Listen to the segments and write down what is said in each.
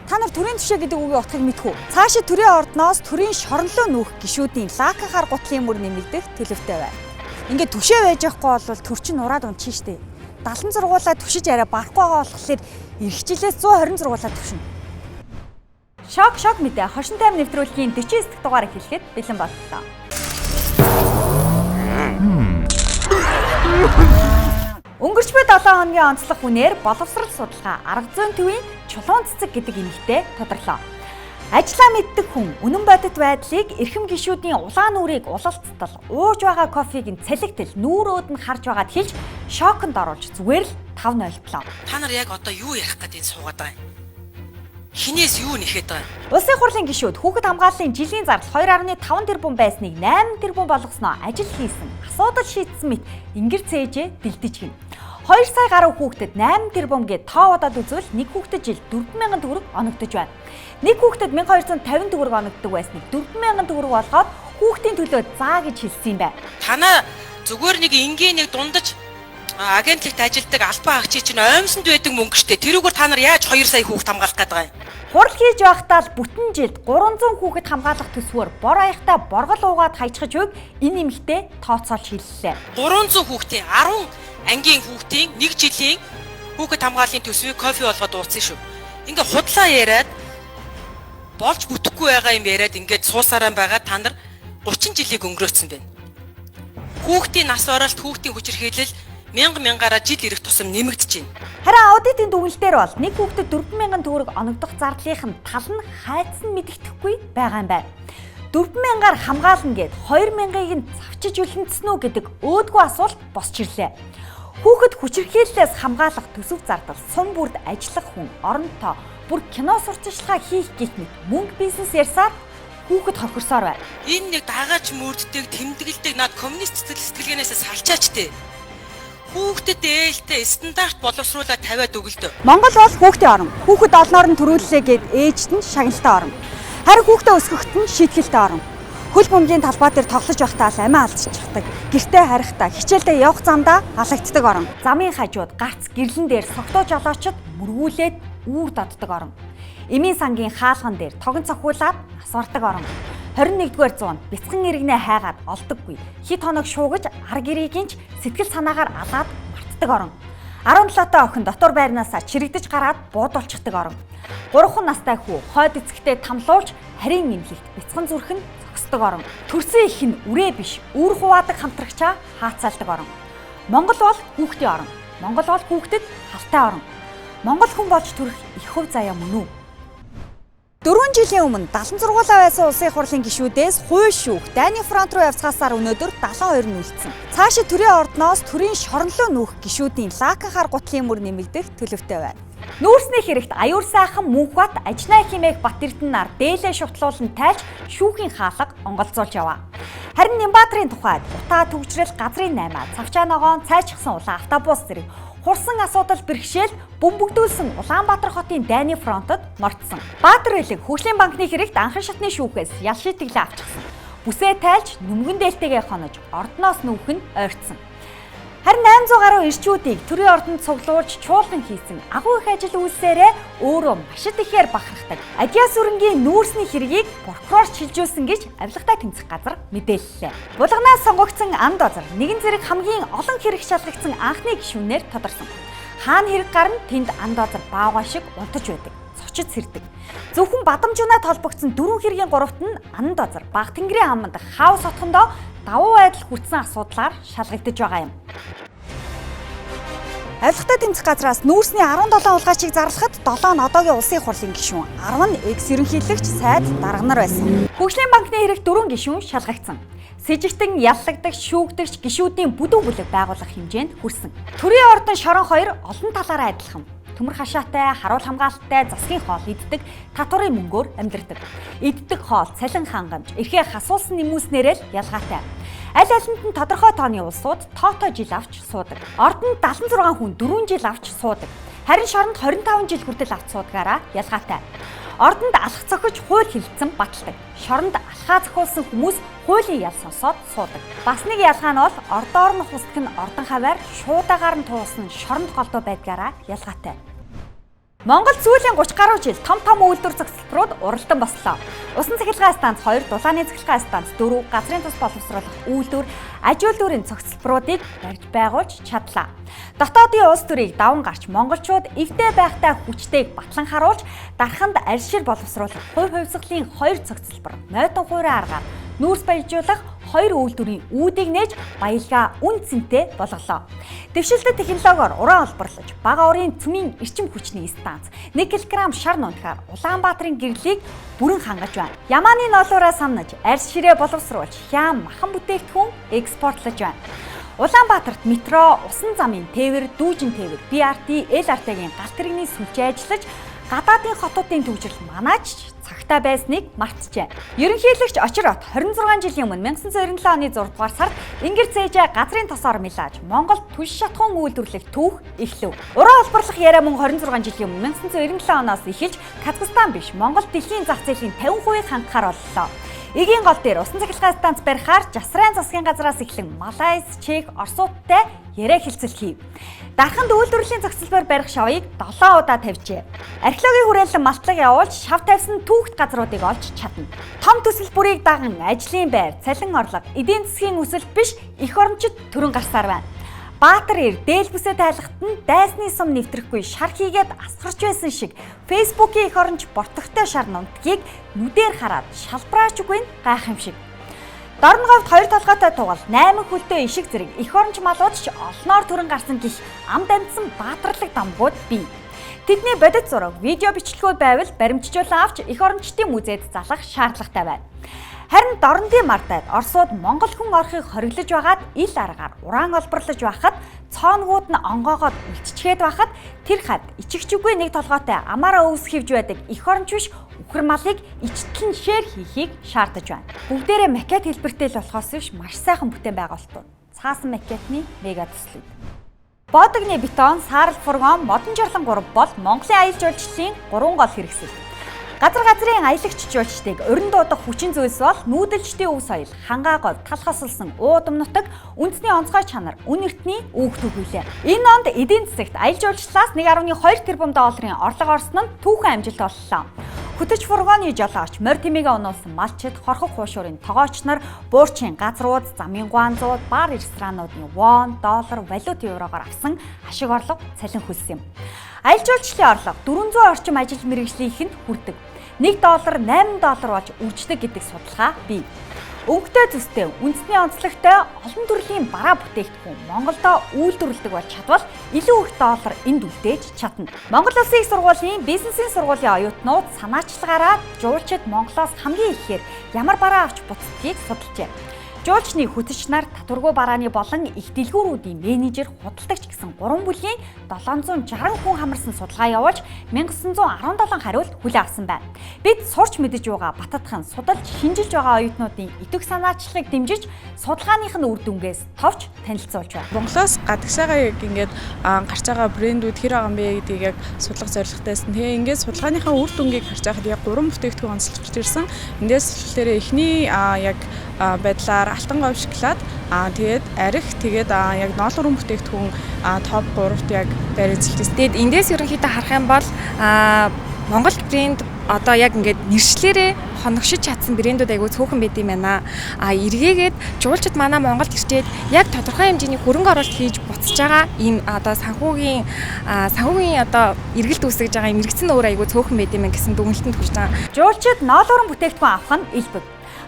Та нар төрийн түшээ гэдэг үгийн утгыг мэдэх үү? Цаашид төрийн ордноос төрийн шоронлоо нүүх гишүүдийн лакан хар гутлын мөр нэмэгдэх төлөвтэй байна. Ингээд түшээ байж байхгүй бол төр чинь ураад унчих штэ. 76-уулаа түшиж арай барахгүй байгаа болохоор эх жилээс 126-уулаа түшинэ. Шок шок мэдээ хошин тайм нэвтрүүлгийн 49 дахь дугаар эхлэхэд бэлэн боллоо. Өнгөрч буй 7 хоногийн онцлог хүнээр боловсрал судалгаа арга зүйн төвийн чулуун цэцэг гэдэг эмэгтэй тодорлоо. Ажлаа мэддэг хүн үнэн бодит байдлыг эрхэм гишүүдийн улаан нүрийг улалцтал, ууж байгаа кофег нь цалигтал, нүүр өөд нь харж байгаад хэлж шоконд оруулж зүгээр л 507. Та нар яг одоо юу ярих гээд энэ суугаад байгаа юм? Хинээс юу нэхэд байгаа юм? Улсын хурлын гишүүд хүүхэд хамгааллын жилийн зардал 2.5 тэрбум байсныг 8 тэрбум болгосноо ажил хийсэн, асуудал шийдсэн мэт ингэр цээжээ дэлдэж гин. 2 сая гаруй хүүхдэд 8 тэрбум гээд тоо удаад үзвэл нэг хүүхдэд жил 4000 төгрөг оногдож байна. Нэг хүүхдэд 1250 төгрөг оногддог байсныг 4000 төгрөг болгоод хүүхдийн төлөө заа гэж хэлсэн юм байна. Танаа зүгээр нэг энгийн нэг дундаж агентлагт ажилдаг албан агчийн чинь оймсонд байдаг мөнгө штэ. Тэрүүгээр та нар яаж 2 сая хүүхд хамгаалах гээд байгаа юм? Хурал хийж байхдаа л бүтэн жилд 300 хүүхэд хамгаалах төсвөөр бор аяхтай боргол уугаад хайчихж байг энэ эмэгтэй тооцоолж хэллээ. 300 хүүхдийн 10 ангийн хүүхдийн нэг жилийн хүүхэд хамгааллын төсвийг кофе болгоод ууцсан шүү. Ингээ худлаа яриад болж бүтэхгүй байгаа юм яриад ингээд суусаараа байгаа та нар 30 жилийг өнгөрөөцсөн байна. Хүүхдийн нас оролт, хүүхдийн хүчирхийлэл мянга мянгаараа жил ирэх тусам нэмэгдэж байна. Харин аудитын дүгнэлтээр бол нэг хүүхдэд 4000 төгрөг оногдох зардлынх нь тал нь хайцсан мэдэгдэхгүй байгаа юм байна. 4000-аар хамгаална гэд 2000-ыг нь завчиж үлэнцсэн үү гэдэг өөдгөө асуулт босч ирлээ. Хүүхэд хүчирхийллээс хамгаалах төсөв зардал, сум бүрд ажиллах хүн, оронтой, бүр кино сурталчилгаа хийх гэх мэт мөнгө бизнес ярьсаар хүүхэд хохирсоор байна. Энэ нэг дагааж мөрддөг, тэмдэглэдэг над коммунист сэтгэлгээнээс салчаач тээ. Хүүхдэд ээлтэй стандарт боловсруулаад тавиад өгөлдөө. Монгол бол хүүхдийн орн. Хүүхэд олноор нь төрүүллээ гэд ээжд нь шагналтай орн. Харин хүүхдээ өсгөхт нь шийтгэлтэй орн. Хөл бөмбөгийн талбай дээр тоглож байхдаа л амиа алдчихдаг. Гэртээ харихтаа хичээлдээ явах замдаа алагддаг орн. Замын хажууд гарц гэрлэн дээр согтуу жолоочд мөргүүлээд үүр доддог орн. Эмийн сангийн хаалган дээр тогон цохиулаад асвардаг орн. 21-р зуунд бяцхан иргэнээ хайгаад олдоггүй. Хит хоног шуугаж ар гэрийг нь ч сэтгэл санаагаар алаад мартдаг орн. 17-тай охин дотор байрнаасаа чирэгдэж гараад буудулчихдаг орон. 3 настай хүү хойд эцэгтэй тамлуулж харийн имлэгт бяцхан зүрх нь зогсдог орон. Төрсөн их нь үрээ биш, үр хуваадаг хамтрагчаа хаацаалдаг орон. Монгол бол хүүхдийн орон. Монгол бол хүүхдэд халтай орон. Монгол хүн болж төрөх их хөв заяа мөн үү? 4 жилийн өмнө 76-уулаа байсан улсын хурлын гишүүдээс хууль шүүх дайны фронт руу явцгаасаар өнөөдөр 72 нь үлдсэн. Цаашид төрийн ордноос төрийн шоронлоо нүүх гишүүдийн лакан хар гутлын мөр нэмэгдэх төлөвтэй байна. Нүүрсний хэрэгт аюур сайхан Мөнхбат Ажнаа химээх Бат Эрдэнэ нар дээлээ шутлуулан тайлж шүүхийн хаалга онголзуулж яваа. Харин Нямбатрын тухайд утаа түгжрэл газрын наймаа, цавчаа ногоон, цайчсан улаан автобус зэрэг хурсан асуудал бэрхшээл бөмбөгдүүлсэн Улаанбаатар хотын дайны фронтод мордсон. Баатар элэг хөгжлийн банкны хэрэгт анхан шатны шүүхээс ял шийтгэлээ авчихсан. Бүсээ тайлж нүмгэн дээлтэйгээ хонож ордноос нүүх нь ойртсон. Харин 800 гаруй ирчүүдийг төрийн ордонд цуглуулж чуулган хийсэн агуу их ажил үйлсээрээ өөрөө маш ихээр бахархдаг. Адиас өрнгийн нүүрсний хэргийг прокурор шилжүүлсэн гэж авилгатай тэмцэх газар мэдээллээ. Булганаас сонгогдсон анд базар нэгэн зэрэг хамгийн олон хэрэг шалгагдсан анхны гишүүнээр тодорсон. Хаана хэрэг гарна тэнд анд базар баавгай шиг унтаж байдаг. Цочид сэрдэг. Зөвхөн Бадамжунаад холбогдсон дөрвөн хэргийн гуравт нь анд базар Баг Тэнгэрийн аманд хаус отхондоо давуу байдал хүртсэн асуудлаар шалгагдаж байгаа юм. Авилгатай тэмцэх газраас нүүрсний 17 хулгайчийг зарлахад 7 нь одоогийн улсын хурлын гишүүн, 10 нь экс ерөнхийлөгч сайд дарга нар байсан. Хөгжлийн банкны хэрэг 4 гишүүн шалгагдсан. Сэжигтэн яллагдагч, шүүгдэгч гишүүдийн бүдүү бүлэг байгуулах хэмжээнд хүрсэн. Төрийн ордон шорон 2 олон талаараа адилхан. Төмөр хашаатай, харуул хамгаалттай, засгийн хоол иддэг, татварын мөнгөөр амьдардаг. Иддэг хоол, цалин хангамж, эрхээ хасуулсан нэмүүлснээрээ л ялгаатай. Аль алинд нь тодорхой тооны улсууд тоотой жил авч суудаг. Ордонд 76 хүн 4 жил авч суудаг. Харин шоронд 25 жил хүртэл авч суудгаараа ялгаатай. Ордонд алх цохиж хууль хэлэлцэн баталдаг. Шоронд алхаа зохиулсан хүмүүс хуулийн ял сонсоод суудаг. Бас нэг ялгаа нь бол ордоор нь хусдаг нь ордон хаваар шуудагаар нь туулсан шоронд голдоо байдгаараа ялгаатай. Монгол сүүлийн 30 гаруй жил том том үйлдвэр зохицолборууд уралдан бослоо. Усан цахилгаан станц 2, дулааны цахилгаан станц 4, газрын тус боловсруулах үйлдвэр, аж үйлдвэрийн зохицолборуудыг барьж байгуулж чадлаа. Дотоодын улс төрийг даван гарч монголчууд эвтэй байхтай хүчтэйг батлан харуулж дарханд аршир боловсруулах хувь хувьсгалын 2 зохицолбор, нойтон хуурай аргаар нүүрс баяжуулах 2 үйлдвэрийн үүдийг нээж баялгаа үн цэнтэй болголоо. Дэвшилтэт технологиор уран олборлож бага орын цөмийн эрчим хүчний станц 1 кг шар нунтгаар Улаанбаатарын гэрлийг бүрэн хангаж байна. Ямааны ноолуураа самнаж арьс ширээ боловсруулж хяам махан бүтээгдэхүүн экспортлож байна. Улаанбаатарт метро, усан замын тээвэр, дүүжин тээвэр, BRT, LRT-гийн галт тэрэгний сүлжээ ажиллаж гадаадын хотуудын төвжирэл манайч цагтаа байсныг мартжээ. Ерөнхийлөгч Очир-От 26 жилийн өмнө 1997 оны 6 дугаар сард Ингэр цээжээ газрын тосоор милааж Монголд түлш шатхуун үйлдвэрлэх түүх эхлэв. Уран олборлох яриа мөн 26 жилийн өмнө 1997 оноос эхэлж Казахстан биш Монгол дэлхийн зах зээлийн 50%-ийг хангахаар боллоо. Эгийн гол дээр усан цахилгаан станц барихаар Жасрайн засгийн газраас эхлэн Малайз, Чех, Оросуудтай яриа хэлцэл хийв. Дарханд үйлдвэрлэлийн зохицолбор барих шавыг 7 удаа тавьжээ. Археологийн хүрээлэн малтлага явуулж шав тавьсан түүхт газруудыг олж чадна. Том төсөл бүрийг даган ажлын байр, цалин орлого, эдийн засгийн өсөлт биш эх орончид төрөн гарсаар байна. Баатар эр дээл бүсээ тайлахад нь дайсны сум нэвтрэхгүй шар хийгээд асгарч байсан шиг Facebook-ийн эх оронч бортогтой шар нунтгийг нүдээр хараад шалбраач үгүй нь гайхамшиг. Дорноговд 2 толгойтой тугал 8 хөлтэй ишиг зэрэг эх оронч малууд ч олноор төрөн гарсан гих амд амтсан баатарлаг дамгууд бий. Тэдний бодит зураг, видео бичлэгүүд байвал баримтжуулан авч эх орончдын музейд залгах шаардлагатай байна. Харин Дорнодын мардаад Оросууд Монгол хүн орохыг хориглож байгаад ил аргаар уран олборлож байхад цооногууд нь онгоогоод үлдчихэд байхад тэр хад ичигчгүй нэг толгойтой амаараа өвс хөвж байдаг эх оронч биш үхэр малыг ичтэл нь share хийхийг шаардаж байна. Бүгдээрээ макет хэлбэртэй л болохоос биш маш сайхан бүтээн байгуулалтууд. Цаасан макетны мега төслүүд. Бодогны бетон, саарал фургон, модон жарлан 3 бол Монголын аялал жуулчлалын 3 гол хэрэгсэл. Газар газрын аялагч жуулчдыг урин дуудах хүчин зүйлс бол нүүдэлчдийн өв соёл, хангаа говь, тал хосолсон уудам нутаг, үндэсний онцгой чанар, үн эртний үүх түүхүйлээ. Энэ онд эдийн засагт аялал жуулчлалаас 1.2 тэрбум долларын орлого орсон нь түүхэн амжилт боллоо. Хөтөч фургоны жолооч, морь тэмээгээ унуулсан малчид, хорхог хуушуурын тогооч нар, буурчийн газрууд, замын гуанзууд, бар ресторануудын вон, доллар, валют еврогоор авсан ашиг орлого цалин хөлс юм. Аялал жуулчлалын орлого 400 орчим ажил мэргэжлийнхэнд хүрдэг. 1 доллар 8 доллар болж үрждэг гэдэг судалгаа бий. Өнгөтэй зүстэй, үндэсний онцлогтой олон төрлийн бараа бүтээгдэхүүн Монголдо үйлдвэрлэдэг болж чадвал илүү их доллар энд үлдээж чадна. Монгол Улсын их сургуулийн бизнесийн сургуулийн оюутнууд санаачлагаараа жуулчид Монголоос хамгийн ихээр ямар бараа авч буцдгийг судалжээ. Жуулчны хөтөч нар, татваргүй барааны болон их дэлгүүрүүдийн менежер, худалдагч гэсэн 3 бүлгийн 760 хүн хамарсан судалгаа явуулж 1917 хариулт хүлээн авсан байна. Бид сурч мэдэж байгаа баттгах нь судалж шинжилж байгаа оюутнуудын идэвх санаачлагыг дэмжиж судалгааных нь үр дүнгээс товч танилцуулж байна. Монголоос гадагшаага яг ингээд гарч байгаа брэндүүд хэр байгаа юм бэ гэдгийг яг судлах зорилготойсэн. Тэгээ ингээд судалгааныхаа үр дүнгийг харж байхад яг 3 бүтээгдэхүүн онцлогч ирсэн. Эндээс болохоор эхний яг байдлаар алтан говь шоколад, тэгээд арх, тэгээд яг ноолуурын бүтээгдэхүүн топ 3-т яг байр эзэлж. Тэгээд эндээс ерөнхийдөө харах юм бол Монгол брэнд одоо яг ингээд нэршлэрээ хоногшиж чадсан брэндүүд айгүй цөөхөн байд юм байна. А эргээгээд жуулчид манай Монголд ирчээд яг тодорхой хэмжээний хөрөнгө оруулалт хийж буцаж байгаа ийм одоо санхүүгийн одоо эргэлт үүсгэж байгаа юм мэргэцэн өөр айгүй цөөхөн байд юм гэсэн дүгнэлтэнд хүрч байгаа. Жуулчид ноолуурын бүтээгдэхүүн авах нь элбэг.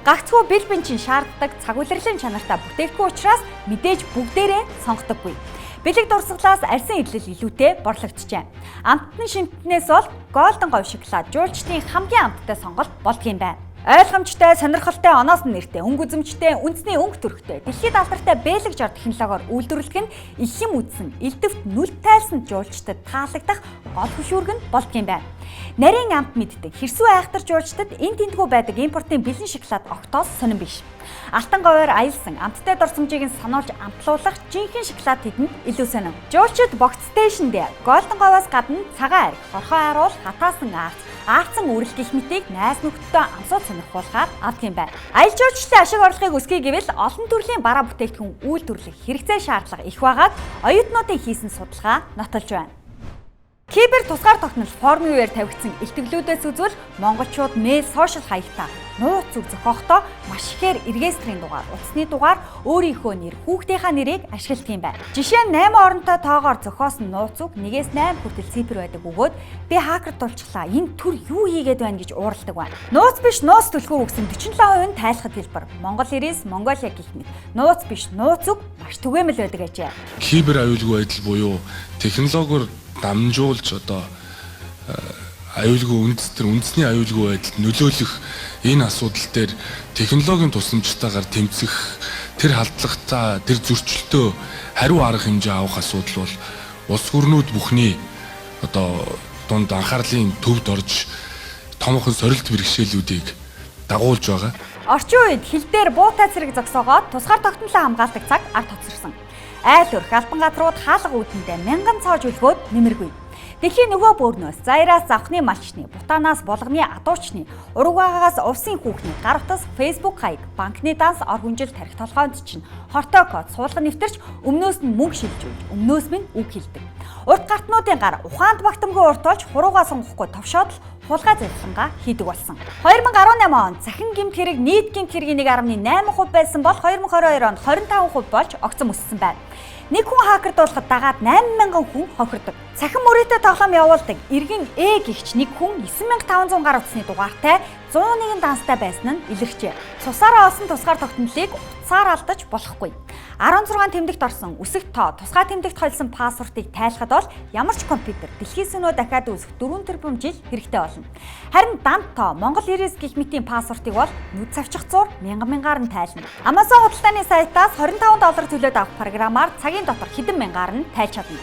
Гагцхүү бэл бэнчин шаарддаг цаг улирлын чанартай бүтээгдэхүүн учраас мэдээж бүгдээрээ сонгодоггүй. Бэлэг дурсгалаас арьсан идэл илүүтэй борлогдчихжээ. Амттан шимтнээс бол Golden говь шоколад жуулчдын хамгийн амттай сонголт болдгийм байна. Ойлгомжтой, сонирхолтой, оноос нь нэртэй, өнгө үзэмжтэй, үндэсний өнгө төрхтэй, дэлхийд алдартай бэлэг жор технологиор үйлдвэрлэх нь ихэм үдсэн, элдвт нүлт тайлсан жуулчдад таалагдах гол хөшүүрэг нь болдгийм байна. Нарийн амт мэддэг, хэрсүү айхтар жуулчдад энэ тэндгүү байдаг импортын бэлэн шоколад огтоос сонирн биш. Алтан говьор аялсан амттай дурсамжийг нь сануулж амтлуулах жинхэнэ шоколад тэдэнд илүү сонирн. Жуулчид богц стейшн дээр Golden говьоос гадна цагаан арх, хорхоо харуул, хатаасан аарц, аарцан үрэл гих мэтийг найз нөхдөдөө амсууд сонирхуулахаар авдаг юм байна. Аялал жуулчлалын ашиг орлогыг өсгөе гэвэл олон төрлийн бараа бүтээгдэхүүн үйлдвэрлэх хэрэгцээ шаардлага их байгааг оюутнуудын хийсэн судалгаа нотолж байна. Кибер тусгаар тогтнол формын үеэр тавигдсан илтгэлүүдээс үзвэл монголчууд мэйл сошиал хаягтай нууц үг зохиохдоо маш ихээр регистрийн дугаар, утасны дугаар, өөрийнхөө нэр, хүүхдийнхаа нэрийг ашигладаг юм байна. Жишээ нь 8 оронтой тоогоор зохиосон нууц үг 1-ээс 8 хүртэл цифр байдаг бөгөөд би хакер дулчихлаа. Энэ төр юу хийгээд байна гэж ууралдаг байна. Нууц биш нууц түлхүүр үгсэн 47% нь тайлахад хэлбэр. Монгол 99, Монголиа гэх мэт нууц биш нууц үг маш түгээмэл байдаг ажээ. Кибер аюулгүй байдал буюу технологиор дамжуулж одоо аюулгүй үндэс төр үндэсний аюулгүй байдалд нөлөөлөх энэ асуудал дээр технологийн тусламжтайгаар тэмцэх тэр халдлагатай тэр зөрчилтөө хариу арга хэмжээ авах асуудал бол улс гүрнүүд бүхний одоо дунд анхаарлын төвд орж томоохон сорилт бэрхшээлүүдийг дагуулж байгаа. Орчин үед хил дээр буутай цэрэг зогсоогоод тусгаар тогтнолоо хамгаалдаг цаг ард хоцорсон. Айл өрх албан газрууд хаалга үүдэндээ мянган цоож өлгөөд нэмэргүй. Дэлхийн нөгөө бөөрнөөс Заяраас завхны малчны, Бутанаас булганы адуучны, Уругвайгаас увсын хүүхний, гар утас, Facebook хаяг, банкны данс ор хүнжил тарих толгойнд чинь хортой код суулга нэвтэрч өмнөөс нь мөнгө шилжүүлж, өмнөөс минь үг хэлдэг. Урт гартнуудын гар ухаанд багтамгүй урт болж хуруугаа сунгахгүй товшоод л хулгай завилгангаа хийдэг болсон. 2018 онд цахим гэмт хэрэг нийт гэмт хэргийн 1.8% байсан бол 2022 онд 25% болж огцом өссөн байна. Нэг хүн хакердуулахад дагаад 8000 хүн хохирдог. Цахим мөрөөдөө тоглоом явуулдаг иргэн Э гихч нэг хүн 9500 гар утасны дугаартай 101 данстай байсан нь илэрчээ. Цусаараа олсон тусгаар тогтнолыг утсаар алдаж болохгүй. 16 тэмдэгт орсон үсэг тоо тусгай тэмдэгт холсон пассвортыг тайлахад бол ямар ч компьютер дэлхийн сөнөө дахиад үүсэх 4 тэрбум жил хэрэгтэй болно. Харин дант тоо Монгол 99 гэх мэтийн пассвортыг бол нүд цавчих зур мянган мянгаар нь тайлна. Amazon худалдааны сайтаас $25 төлөөд авах програмаар цагийн дотор хэдэн мянгаар нь тайлж чадна.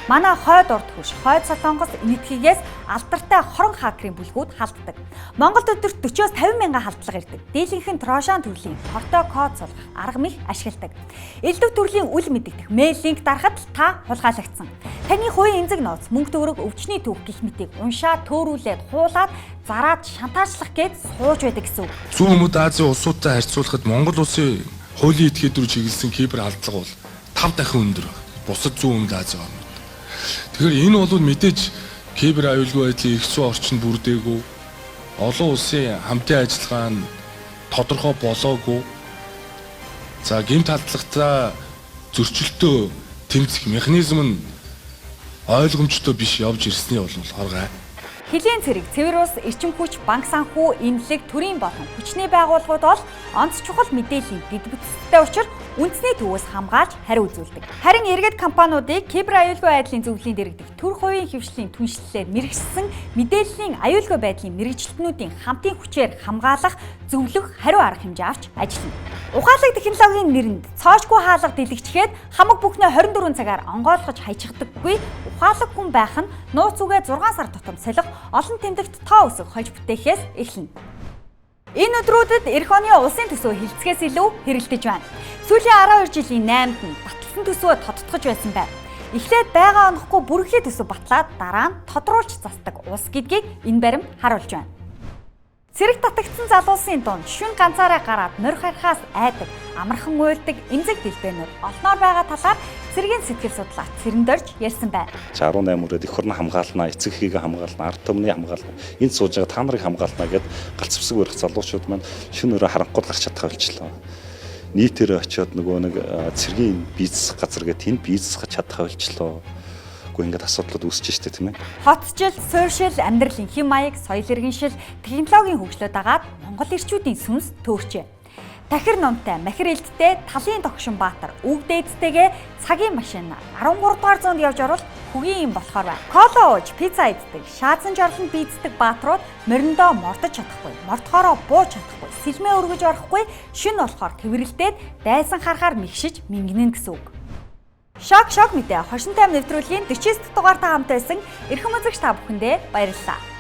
Манай хойд урд хөрш, хойд солонгос энэтхэгээс алдартай 20 хакерын бүлгүүд халддаг. Монголд өдөрт 40-оос 50 мянган халдлага ирдэг. Дийлэнх нь Трошан төрлийн хортой код суулгах арга мэх ашигладаг. Элдв төрлийн үл мэдэгдэх мэйл линк дарахад л та хулгайлагдсан. Таны хувийн эмзэг нууц, мөнгө төгрөг, өвчний түүх гэх мэтийг уншаад, төөрүүлээд, хуулаад, зараад шантаачлах гээд сууж байдаг гэсэн үг. Зүүн өмнөд Азийн улсуудтай харьцуулахад Монгол улсын хуулийн этгээд рүү чиглэсэн кибер халдлага бол 5 дахин өндөр байна. Бусад зүүн өмнөд Азийн орнууд. Тэгэхээр энэ бол мэдээж кибер аюулгүй байдлын эрх зүйн орчин бүрдээгүй, олон улсын хамтын ажиллагаа нь тодорхой болоогүй. За гэмт халдлагатай зөрчилтөө тэмцэх механизм нь ойлгомжтой биш явж ирсний бол хоргой. Хөлийн цэрэг, цэвэр ус, эрчим хүч, банк санхүү, эмнэлэг, төрийн болон хүчний байгууллагууд бол онц чухал мэдээллийн дэд бүтцтэй учир үндэсний төвөөс хамгаалж хариу үзүүлдэг. Харин иргэд компаниудыг кибер аюулгүй байдлын зөвлөлийн дэргэдэх төр хувийн хэвшлийн түншлэлээр мэргэшсэн мэдээллийн аюулгүй байдлын мэргэжилтнүүдийн хамтын хүчээр хамгаалах, зөвлөх хариу арга хэмжээ авч ажиллана. Ухаалаг технологийн нэрэнд цоошгүй хаалга дэлгэчгээд хамаг бүхнээ 24 цагаар онгойлгож хайчихдаггүй ухаалаг хүн байх нь нууц үгээ 6 сар тутам солих, олон тэмдэгт тоо өсөх хольж бүтээхээс эхэлнэ. Энэ өдрүүдэд эх оны улсын төсөв хилцгээс илүү хэрэлдэж байна. Сүүлийн 12 жилийн 8-нд нь баталсан төсвөө тодтогч байсан байна. Эхлээд байгаа онохгүй бүрхий төсөв батлаад дараа нь тодруулж застдаг улс гэдгийг энэ баримт харуулж байна. Цэрэг татагдсан залуусын дунд шүн ганцаараа гараад морь харихаас айдаг, амархан уйлдаг эмзэг дэлбэнүүд олноор байгаа талаар цэргийн сэтгэл судлаач Цэрэндорж ярьсан байна. 18 үрээд эх орноо хамгаалнаа, эцэг эхийг хамгаалнаа, ард түмний хамгаалнаа, энд сууж байгаа та нарыг хамгаалнаа гэд галц зэвсэг барих залуучууд маань шөнө өрөө харанхуйд гарч чадхаа болчихлоо. Нийтээр очиод нөгөө нэг цэргийн бизнес газар гээд тэнд бизнес чадхаа болчихлоо. Үгүй ингээд асуудлууд үүсэж штэ тийм ээ. Хотчил, суурьшил, амьдралын хэм маяг, соёл иргэншил, технологийн хөгжлөө дагаад Монгол эрчүүдийн сүнс төөрчээ. Тахир номтой, махир элдтэй, талын догшин баатар, үг дээдтэйгээ цагийн машин 13 дугаар зуунд явж орвол хөгийн юм болохоор байна. Кола ууж, пицца иддэг, шаазан жорлонд бийцдэг баатрууд мориндоо мордож чадахгүй, мордохоороо бууж чадахгүй, сэлмээ өргөж орохгүй, шин болохоор тэврэлдээд дайсан харахаар мэгшиж мингэнэ гэсэн үг. Шок шок мэдээ хошин тайм нэвтрүүлгийн 49 дугаартай хамт байсан эрхэм үзэгч та бүхэндээ баярлалаа.